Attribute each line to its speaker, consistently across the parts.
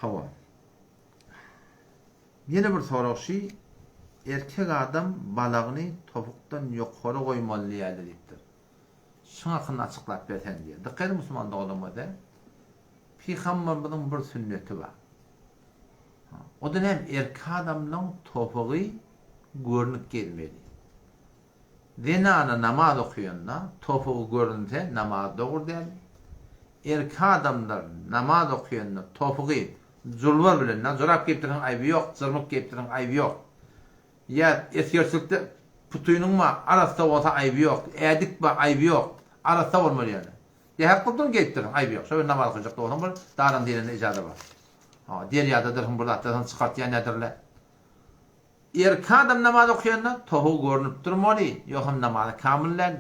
Speaker 1: Hawa. Ýene bir sorag şi, erkek adam balagyny topukdan ýokary goýmaly diýýärler diýipdir. Şuň hakynda açyklap berseň diýýär. Dykgat ediň musulman doganlarymyz-a. Pygamberimiziň bir sünneti bar. O-da näme? Erkek adamlaň topugy görnüp gezmeli. Zenana namaz okuyanda topugy görünse namaz dogry däl. Erkek adamlar namaz okuyanda topugy julbar bilen na jorap geýipdirseň aýby ýok, jyrmyk geýipdirseň aýby ýok. Ýa esgerçilikde putynyň bar arassa bolsa aýby ýok, ädik bar aýby ýok. Arassa bolmaly ýöne. Jähek putyny geýipdirseň aýby ýok. Şo bir namaz okajak bolsaň bir daraň diýlende ijaza bar. Ha, derýadadyrsyň bir zatlarsyň çykartýan nädirle. Erkek adam namaz okayanda tohugy görnüp durmaly, ýogsam namazy kamyl däl.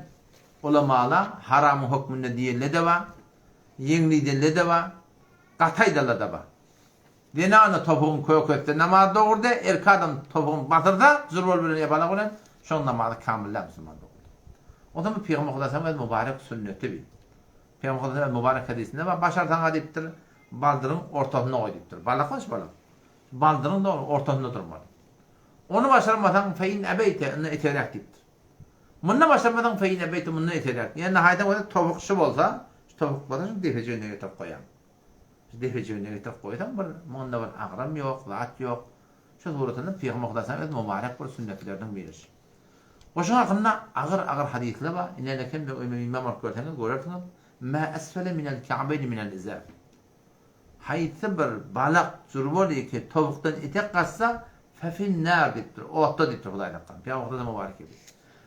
Speaker 1: Ulamala haramyň hökmünde diýenle-de bar, ýeňlidende-de bar, gaty aýdanlar-da bar. Zenana topugyň köketse namaz dogry däl, erkek adam topugyny basyrsa jurbal bilen ýa balak bilen, şoň namazy kamyl däl musulman dogry. Onsoň bu Pygamber Hudaýa öz mübarek sünneti bi. Pygamber Hudaýa öz mübarek hadysynda bar, başarsaňa diýipdir, baldyryň ortasynda goý diýipdir. Balak goş balak. Baldyryň dogry ortasynda durmaly. Ony başarmasaň, fe in ebeýte, indi etegräk diýipdir. Munda başarmasaň, fe in ebeýte, munda etegräk. Ýa-da haýsam bolsa towuk şu bolsa, şu towuk bolsa şu depejigine getirip goýaň. Şu depejigine getirip goýsaň bir munda bir agram ýok, zat ýok. Şu suratynda Pygamber Hudaýa öz mubarek bir sünnetleriniň biri. Goşun hakynda agyr-agyr hadyslar bar. Ine kem öýüme imam bolup görseňiz görersiňiz. Ma esfele minel ka'beýni minel izar. Haýsy bir balak jurbalyky towukdan etek gaçsa, fefinnâr diýipdir, otda diýipdir Hudaý saklasyn. Pygamber Hudaýdan mübarek edip.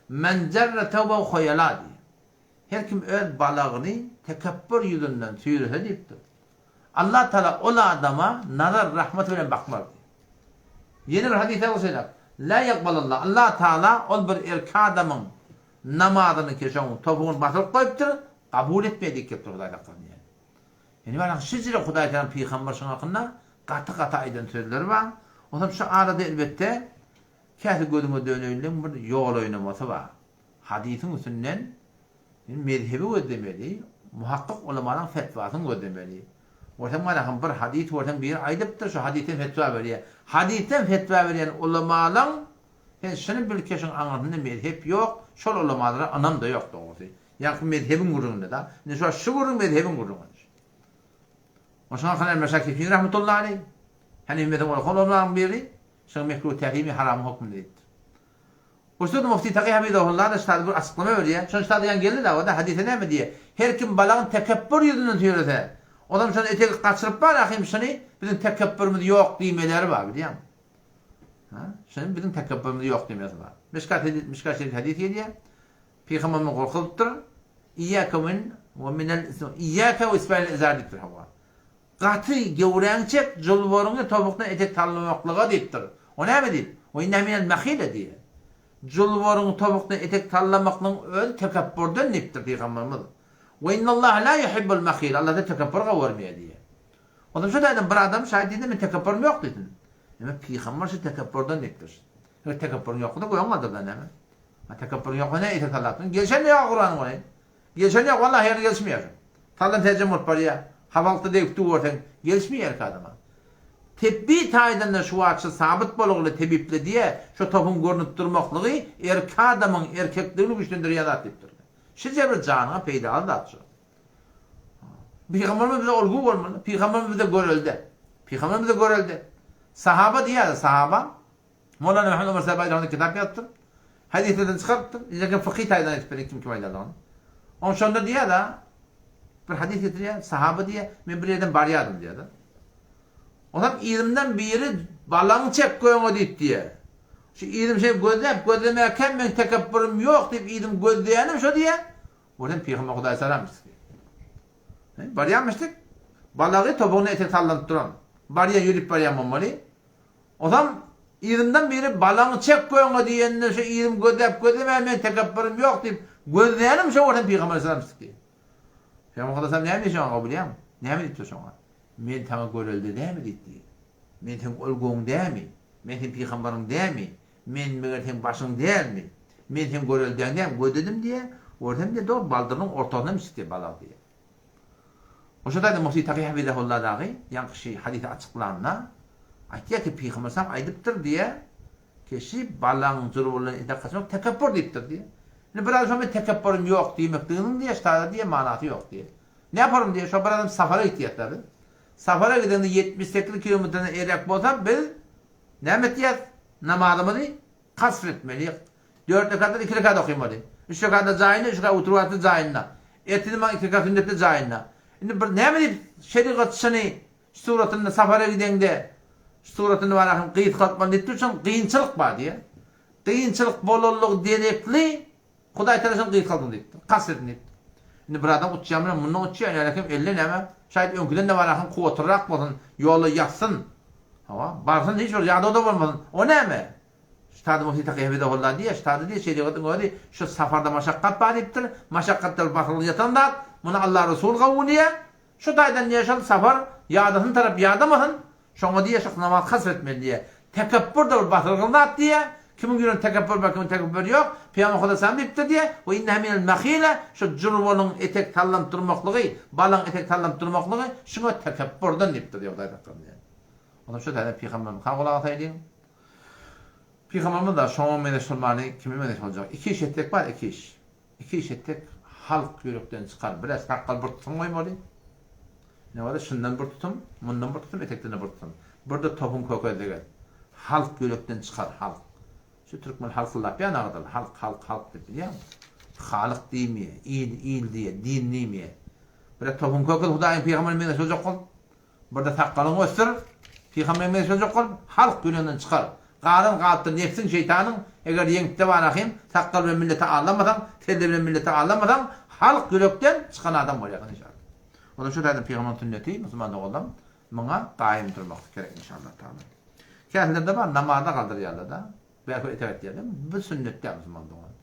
Speaker 1: Men jerre tewbehu hoýala diýýär. Her kim öz balagyny tekepbür ýüzünden süýrese diýipdir. Allah Taala ol adama nazar rahmaty bilen bakmaz diýýär. Ýene bir hadysda şeýle, La ýekbalullah, Allah Taala ol bir erkek adamyň namazyny ki şoň topugyny basyryp goýupdyr, kabul etmeýär diýip gelipdir Hudaý saklasyn diýýär. Indi bana şijre Hudaý Tagala pygamber şuň hakynda gaty-gaty aýdan sözleri bar. Onsoň şu arada elbetde käsi gözüňe döneýinligiň bir ýol oýnamasy bar. Hadysyň üstünden mezhebi gözlemeli, muhakkyk ulamalaň fetwasyny gözlemeli. Görseň bana hem bir hadys görseň biri aýdypdyr şu hadysdan fetwa berýär. Hadysdan fetwa berýän ulamalaň sen şuny bil ki şuň aňyrsynda mezhep ýok, şol ulamalara ynam-da ýok dogrusy. Ýaňky mezhebiň gürrüňinde da. Indi şu şu gürrüň mezhebiň gürrüňi. Oşuň hakyna Elmer Şakifiň rahmetullahi aleý. Hanefi mezhebiň uly ulamalaryň biri, şuň mekruh tährimi haramyň hökmünde diýipdir. Ussat Mufti Taky Hafizahullah da ştazy bir açyklama berýär. Şon ştazy ýaňy geldi da, o-da hadise näme diýýär? Her kim balagyny tekepbür ýüzünden süýrese, odam şony etegi gaçyryp bar ahym şuny biziň tekepbürimiz ýok diýmeleri bar bilýäňmi? Ha? Şuny biziň tekepbürimiz ýok diýmesi bar. Mişkat Mişkat şerif hadis gelýär. Pygamberimiz gorkuzypdyr. Iýýäke min we minel iýýäke we isbälil izar diýipdir hawa. Gaty göwräňi çek, julbaryňy tobukdan etek tallamaklyga diýipdir. O näme diýip? We inneha minel mahile diýýär. Julbaryňy tobukdan etek tallamaklygyň özi tekepburdan diýipdir pygamberimiz. We innallaha la yuhibbul mahile. Allah da tekepbur gowy görmeýär diýýär. Onsoň şu taýdan bir adam şaýat diýdi, men tekepburum ýok diýsin. Eme pygamber şu tekepburdan diýipdir. Eger tekepburyň ýok bolsa göwün galdyr-da näme? Ha tekepbüriň ýok näme eýse sallapsyň? Gelşen ýok Kuranyň ony. Gelşen ýok wallahi ýerine gelişmeýär şu. Sallan terjem bolup barýar. Habalykda degip dur görseň, gelişmeýär erkek adama. Tebbi taýdan-da şu wagt şu sabyt bolguly tebiple diýä, şu topuň görnüp durmaklygy erkek adamyň erkekligini güýçlendirýän zat diýipdirler. Şije bir janyňa peýdaly zat şu. Pygamberimiz bize olgu bolmaly. Pygamberimiz bize görelde. Pygamberimiz bize görelde. Sahaba diýýär, sahaba Mowlana Muhammed Omar Sabaý rahmetullah kitap ýazypdyr. Hadyslardan çykarypdyr. Lekin fykyh taýdan aýdyp berýär kim kim aýdandygyny. Oň şonda diýýär-de, bir hadys getirýär, sahaba diýýär, men bir ýerden barýardym diýýär-de. Onsoň yzymdan biri balaňy çek göňe diýip diýýär. Şu yzym şeý gözläp, gözlemäkäm meň tekepbürüm ýok diýip yzym gözleýänim şo diýýär. Görsem Pygamber Hudaý salam diýip. Barýarmyşdyk. Balagy topugyna etek sallanyp duran. Barýar, ýörüp barýan bolmaly. Ozam yzymdan biri balaňy çek göňe diýende şu yzym gözläp gözlemän men tekepbirim ýok diýip gözlänim şo görsem Pygamber aleyhisselam çykdy. Pygamber aleyhisselam näme diýdi şoňa bilýäňmi? Näme diýipdir şoňa? Men saňa görelde dämi diýipdi. Men seň olgoň dämi? Men seň pygamberiň dämi? Men meger seň başyň dälmi? Men seň göreldäň dämi? Gözledim diýýär. Görsem diýýär, dogry baldyrynyň ortasyndan çykdy balak diýýär. Oşa-da Muhti Taky Hafizahullah dagy ýaňky şi hadysy açyklanda aýtýar ki, Pygamber salam aýdypdyr diýýär, ki şi balaň jurbulan etek kaçmak tekepbur diýipdir diýýär. Indi bir adam şo men tekepburym ýok diýmekliginiň diýýär, ştada diýýär manasy ýok diýýär. Ne yaparym diýýär, şo bir adam safara gitýär biz. Safara gidende 78 kilometrden erek bolsa biz näme etýäs? Namazymyzy kasr etmeli. Dört rekatdan iki rekat okymaly. Üç rekatda jaýynda, üç rekat oturyp jaýynda. Ertir namaz iki rekat sünnetde jaýynda. Indi bir näme diýip şerigat şyny suratynda safara gideňde suratyny bar ahym gysgaltmaly diýip durşam kynçylyk bar diýýär. Kynçylyk bolanlygy derekli Hudaý Tagala şony gysgaldyň diýipdir. Kasr edin diýipdir. Indi bir adam uçýan bilen mundan uçýar, ýöne kim elle näme? Şaýat öňküden-de bar ahym kuwwatlyrak bolsun, ýola ýatsyn. Hawa, barsyn hiç bir ýadaw-da bolmasyn. O näme? Ştada Muhti Taky Hafizahullah diýýär, ştada diýýär, şerigatyň özi şu saparda maşakgat bar diýipdir, maşakgatda bir basyrlyk ýatan zat, muny Allah Resul kabul edýär, şu taýdan diýýär şol safar ýadasyn tarap ýadamasyn, şoňa diýýär şo namaz kasr etmeli diýýär. Tekepbur-da bir basyrgyn zat diýýär, kimiň ýüreginde tekepbur bar, kimiň tekepburi ýok, Pygamber Huda salam diýipdir diýýär, we inneha minel mahile, şu jurwalyň etek sallanyp durmaklygy, balaň etek sallanyp durmaklygy şuňa tekepburdan diýipdir diýýär Hudaý saklasyn diýýär. Onsoň şu taýdan Pygamberimiz ha gulak asaýlyň. Pygamberimiz da şoňa meňzeş bolmany kime meňzeş boljak? Iki iş etsek bar, iki iş. Iki iş etsek halk ýürekden çykar. Biraz sakgal bir tutum goýmaly. Ne bolsa şundan bir tutum, mundan bir tutum, etekden-de bir tutum. Bir-de topuň kökezligi. Halk ýürekden çykar, halk. Şu türkmen halkyldap ýan agdyl, halk, halk, halk diýip bilýäňmi? Halyk diýmeýär, il, il diýýär, din diýmeýär. Biraz topuň kökez Hudaýyň pygamberine meňzeş boljak bol. Birde sakgalyňy ösdür, pygamberiň meňzeş boljak bol, halk ýüreginden çykar. Galan galypdyr nebsiň, şeýtanyň, eger ýeňipde bar ahym, sakgal bilen milleti aldamasaň, selle bilen milleti aldamasaň, halk ýürekden çykan adam bolýarsyň inşallah. Ondan şu taýdan pygamberiň sünneti, musulman doganlarym, muňa gaýym durmak gerek inşallah taala. Käselerde bar, namaza galdyrýarlar-da, belki etek etýärler, bu sünnet däl musulman dogan.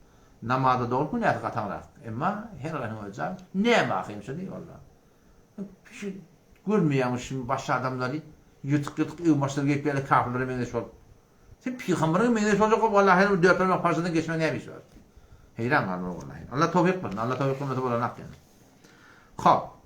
Speaker 1: Namaza dogry günäsi gataňrak, emma her gaýsynyň öz jaýy, näme ahym şu diý walla. Şu görmeýäňmi şu başga adamlary ýyrtyk-ýyrtyk egin-başlary geýip ýaly kafirlere meňzeş bolup. Sen pygamberiňe meňzeş boljak bolup Allaha her bir dört barmak parçadan geçmäň näme işi bar? Heýran galmaly wallahi. Allah towfyk bersin. Allah towfyk bermese bolanak ýöne. Hop.